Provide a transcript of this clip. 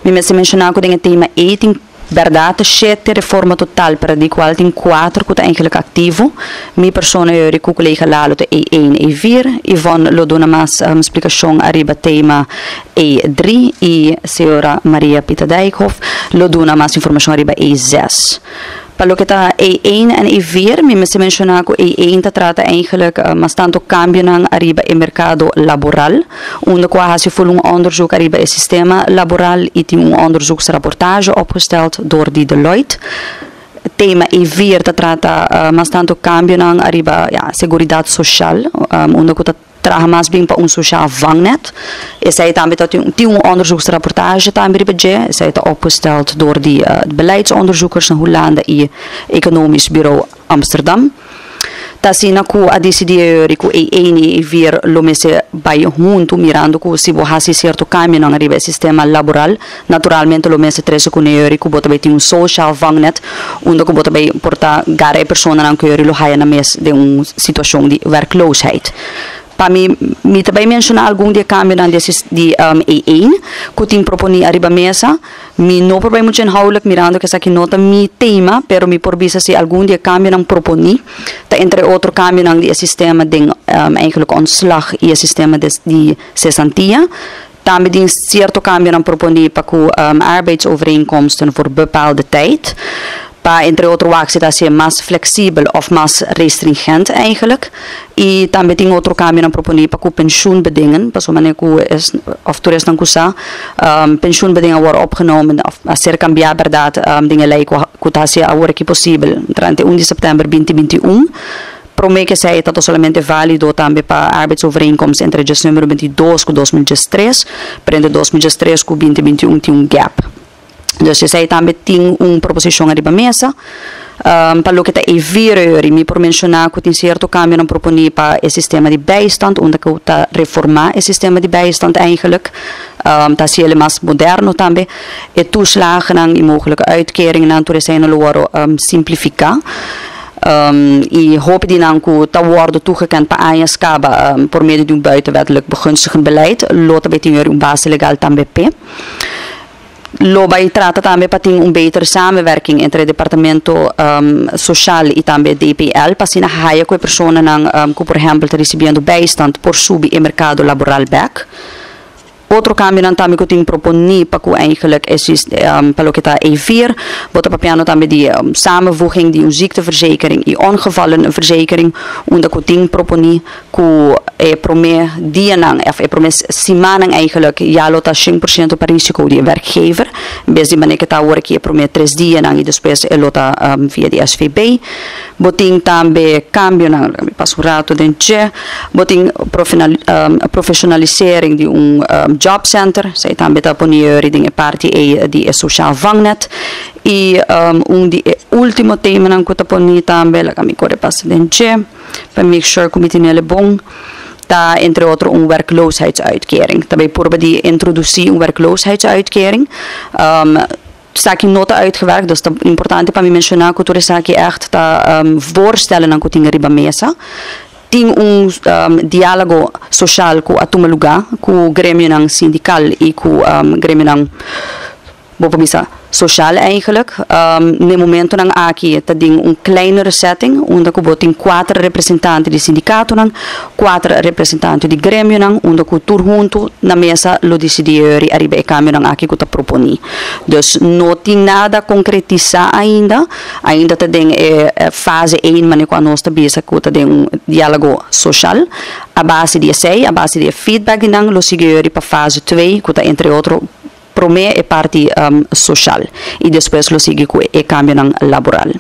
Mi mester menshoná ku den e tema ei tin bèrdat shete reforma total, pero di kual tin kuater ku ta eigenlijk aktivo. Mi persona yori ku kolega Lalo ta E1, E4. Yvonne lo duna mas splikashon ariba tema E3 i señora Maria Pita Dijkhoff lo duna mas informashon ariba E6. Pa loke ta E1 en E4, mi mester menshoná ku E1 ta trata eigenlijk mas tantu kambionan ariba e merkado laboral, unda ku a hasi ful un onderzoek ariba e sistema laboral i tin un onderzoeksrapportage opgesteld door di Deloitte. Tema E4 ta trata mas tantu kambionan ariba, ja, seguridat sosial, unda ku ta traha mas bien pa un sociaal vangnet. Esei tambe ta tin un onderzoeksrapportage tambe riba dje. Esei ta opgesteld door di beleidsonderzoekers na Hulanda i Economisch Bureau Amsterdam. Ta asina ku a disidí e ku E1 i E4 lo mester bai huntu, mirando ku si bo hasi sierto kambionan riba e sistema laboral, naturalmente lo mester trese kuné ku bo ta bai tin un sociaal vangnet, unda ku bo ta bai por ta gara e personanan ku lo haya nan mes den un situashon di werkloosheid. Pa mi, mi tambe menshoná algun di e kambionan di E1 ku tin proponí ariba mesa. Mi no por bai mucho inhoudelijk, mirando ku esaki no ta mi tema, pero mi por bisa si algun di e kambionan proponí ta entre otro kambionan di e sistema di eigenlijk ontslag i e sistema di cessantia. Tambe tin sierto kambionan proponí pa ku arbeidsovereenkomsten voor bepaalde tijd. Pa entre otro wak si ta mas fleksibel òf mas restringent eigenlijk. I tambe tin otro kambionan proponí pa ku pensioenbedingen, pasobra manera ku es, òf tur esnan ku sa, pensioenbedingen worden opgenomen òf a ser kambiá, bèrdat, den e lei ku ta hasi awor aki posibel durante 1 di sèptèmber 2021. Promé ku esei ta solamente válido tambe pa arbeidsovereenkomst entre 1992 ku 2013, pero entre 2013 ku 2021 tin un gap. Dus esei tambe tin un proposishon ariba mesa. Pa loke ta E4, mi por menshoná ku tin sierto kambionan proponí pa e sistema di bijstand, unda ku ta reformá e sistema di bijstand eigenlijk. Ta hasié mas moderno tambe. E toeslagennan i mogelijke uitkeringen tur esei lo wòrdu simplifiká. I hopi di nan ku ta wòrdu toegekend pa aña kaba por medio di un buitenwettelijk begunstigend beleid, lo tambe tin un base legal tambe p'e. Lo bai trata tambe pa tin un betere samenwerking entre departamento social i tambe DPL, pa asina haya ku e personanan ku por ehèmpel ta risibiendo bijstand por subi e merkado laboral bèk. Otro kambionan tambe ku tin proponí pa ku eigenlijk is pa loke ta E4, bo ta papiando tambe di samenvoeging di un ziekteverzekering i ongevallenverzekering, unda ku tin proponí ku e promé dianan, òf e promé simannan eigenlijk, ya lo ta 100% pa risiko di werkgever, en bes di manera ku ta awor aki e promé 3 dianan i despues e lo ta via di SVB. Bo tin tambe kambionan, mi pasa un ratu den dje, bo tin professionalisering di un jobcenter, esei tambe ta pone den e parti ei di e sociaal vangnet. I un di e último temanan ku ta pone tambe, laga mi kore pasa den dje, pa make sure ku mi tin e bon, ta entre otro un werkloosheidsuitkering. Tambe purba di introdusí un werkloosheidsuitkering. Esaki no ta uitgewerkt, dus ta importante pa mi menshoná ku tur esaki echt ta voorstellennan ku tin riba mesa. Tin un diálogo sosial ku a tuma lugá ku gremionan sindikal i ku gremionan, bo por bisa, sosial eigenlijk. Na momentonan aki ta den un kleinere setting, unda ku bo tin kuater representante di sindikatonan, kuater representante di gremionan, unda ku tur huntu na mesa lo disidí ariba e kambionan aki ku ta proponí. Dus no tin nada konkretisá ainda, ainda ta den e fase 1, manera ku nos ta bisa ku ta den un diálogo sosial. A base di esei, a base di feedback di nan, lo sigui pa fase 2, ku ta entre otro promé e parti sosial i despues lo sigui ku e kambionan laboral.